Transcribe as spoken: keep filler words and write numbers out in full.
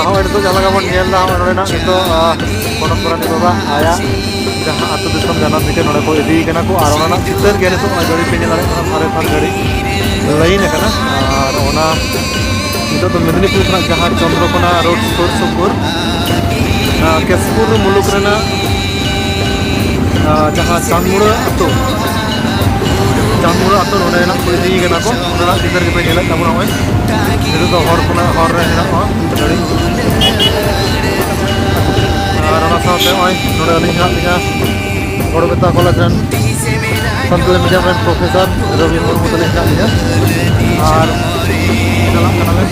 ᱦᱚᱸᱜᱼᱚᱭ ᱱᱤᱛᱚᱜ ᱡᱟᱦᱟᱸ ᱞᱮᱠᱟ ᱵᱚᱱ ᱧᱮᱞ ᱮᱫᱟ, ᱦᱚᱸᱜᱼᱚᱭ ᱱᱚᱰᱮᱱᱟᱜ ᱱᱤᱛᱚᱜ, ᱟ, ᱯᱚᱱᱚᱛ ᱯᱟᱨᱟᱱᱤᱠ ᱵᱟᱵᱟ ᱟᱭᱟᱜ ᱡᱟᱦᱟᱸ ᱟᱹᱛᱩ ᱫᱤᱥᱚᱢ ᱡᱟᱱᱟᱢ ᱵᱷᱤᱴᱟᱹ, ᱱᱚᱰᱮ ᱠᱚ ᱤᱫᱤᱭᱮ ᱠᱟᱱᱟ ᱠᱚ᱾ ᱟᱨ ᱚᱱᱟ ᱨᱮᱱᱟᱜ ᱪᱤᱛᱟᱹᱨ ᱜᱮ ᱱᱤᱛᱚᱜ ᱚᱱᱟ ᱜᱟᱹᱰᱤ ᱯᱮ ᱧᱮᱞ ᱫᱟᱲᱮᱭᱟᱜ ᱠᱟᱱᱟ, ᱛᱷᱟᱨᱮ ᱛᱷᱟᱨ ᱜᱟᱹᱰᱤ ᱞᱟᱭᱤᱱ ᱟᱠᱟᱱᱟ᱾ ᱟᱨ ᱚᱱᱟ ᱱᱤᱛᱚᱜ ᱫᱚ ᱢᱮᱫᱽᱱᱤᱯᱩᱨ ᱠᱷᱚᱱᱟᱜ ᱡᱟᱦᱟᱸ ᱪᱚᱱᱫᱨᱚᱠᱳᱱᱟ ᱨᱳᱰ ᱥᱩᱨ ᱥᱩᱯᱩᱨ, ᱟ, ᱠᱮᱥᱯᱩᱨ ᱢᱩᱞᱩᱠ ᱨᱮᱱᱟᱜ, ᱟ, ᱡᱟᱦᱟᱸ ᱪᱟᱸᱫᱽᱢᱩᱲᱟᱹ ᱟᱹᱛᱩ, ᱪᱟᱸᱫᱽᱢᱩᱲᱟᱹ ᱟᱹᱛᱩ ᱱᱚᱰᱮᱱᱟᱜ ᱠᱚ ᱤᱫᱤᱭᱮ ᱠᱟᱱᱟ ᱠᱚ᱾ ᱚᱱᱟ ᱪᱤᱛᱟᱹᱨ ᱜᱮᱯᱮ ᱧᱮᱞᱮᱫ ᱛᱟᱵᱚᱱᱟ ᱱᱚᱜᱼᱚᱭ᱾ ᱱᱤᱛᱚᱜ ᱫᱚ ᱦᱚᱨ ᱠᱷᱚᱱᱟᱜ, ᱦᱚᱨ ᱨᱮ ᱦᱮᱱᱟᱜᱼᱟ ᱜᱟᱹᱰᱤ᱾ ᱟᱨ ᱚᱱᱟ ᱥᱟᱶᱛᱮ ᱱᱚᱜᱼᱚᱭ ᱱᱚᱰᱮ ᱟᱹᱞᱤᱧ ᱦᱮᱱᱟᱜ ᱞᱤᱧᱟ ᱜᱚᱲᱵᱮᱛᱟ ᱠᱚᱞᱮᱡᱽ ᱨᱮᱱ ᱥᱟᱱᱛᱟᱲᱤ ᱢᱤᱰᱤᱭᱟᱢ ᱨᱮᱱ ᱯᱨᱚᱯᱷᱮᱥᱚᱨ ᱨᱚᱵᱤ ᱢᱩᱨᱢᱩ ᱛᱟᱹᱞᱤᱧ ᱦᱮᱱᱟᱜ ᱞᱤᱧᱟ᱾ ᱟᱨ ᱪᱟᱞᱟᱜ ᱠᱟᱱᱟᱞᱮ᱾